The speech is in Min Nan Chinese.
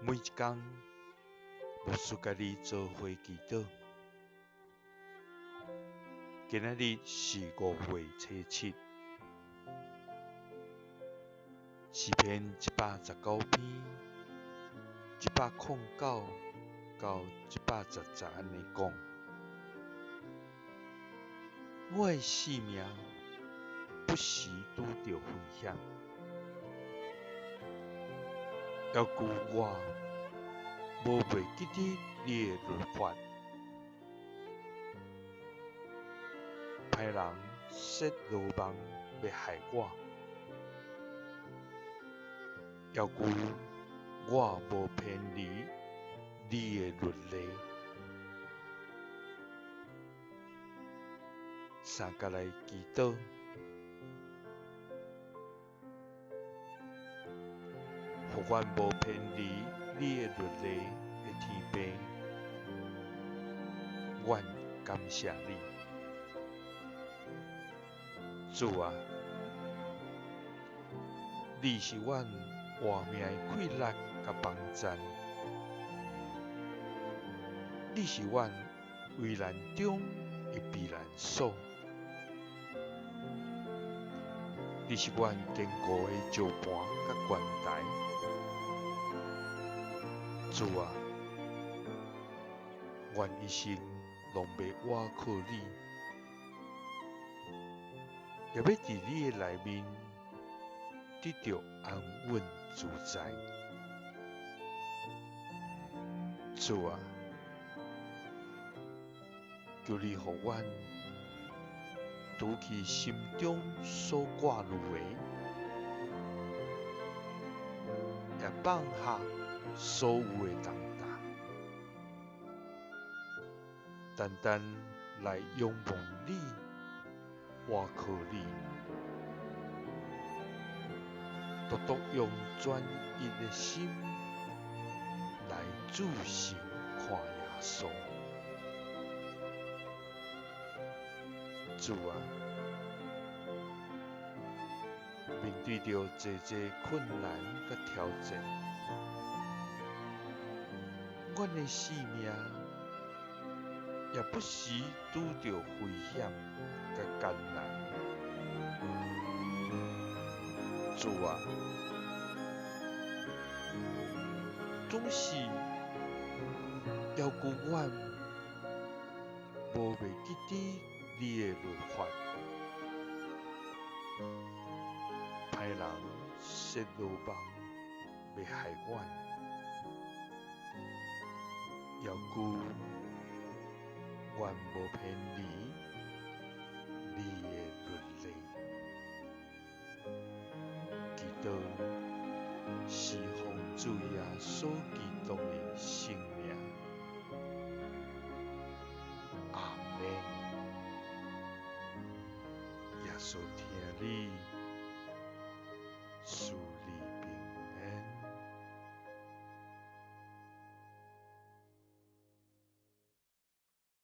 每一工，牧師佮你做伙祈禱。今仔日是5月初7，詩篇119篇，109到110節按呢講：我的性命不時拄著危險，猶舊我無袂記得你的律法。歹人設羅網欲害我，猶舊我無偏離你的律例。三佮來祈禱，予阮無偏離你的律例的天父，阮感謝你。主啊，你是阮活命的氣力佮幫贊，你是阮危難中的避難所，你是阮堅固的石磐佮關台。主啊，阮一生攏欲倚靠你，也欲佇你的內面得著安穩自在。主啊，求你予阮除去心中所掛慮的，也放下所有的重擔，單單來仰望你，倚靠你，獨獨用專一的心來注視看耶穌。主啊，面對著濟濟困難佮挑戰，阮的性命也不時拄著危險佮艱難。主啊，總是猶舊阮無袂記得你的律法，歹人設羅網欲害阮，猶舊阮無偏離你的律例。祈禱是奉主耶穌基督的聖名，阿們。耶穌疼你。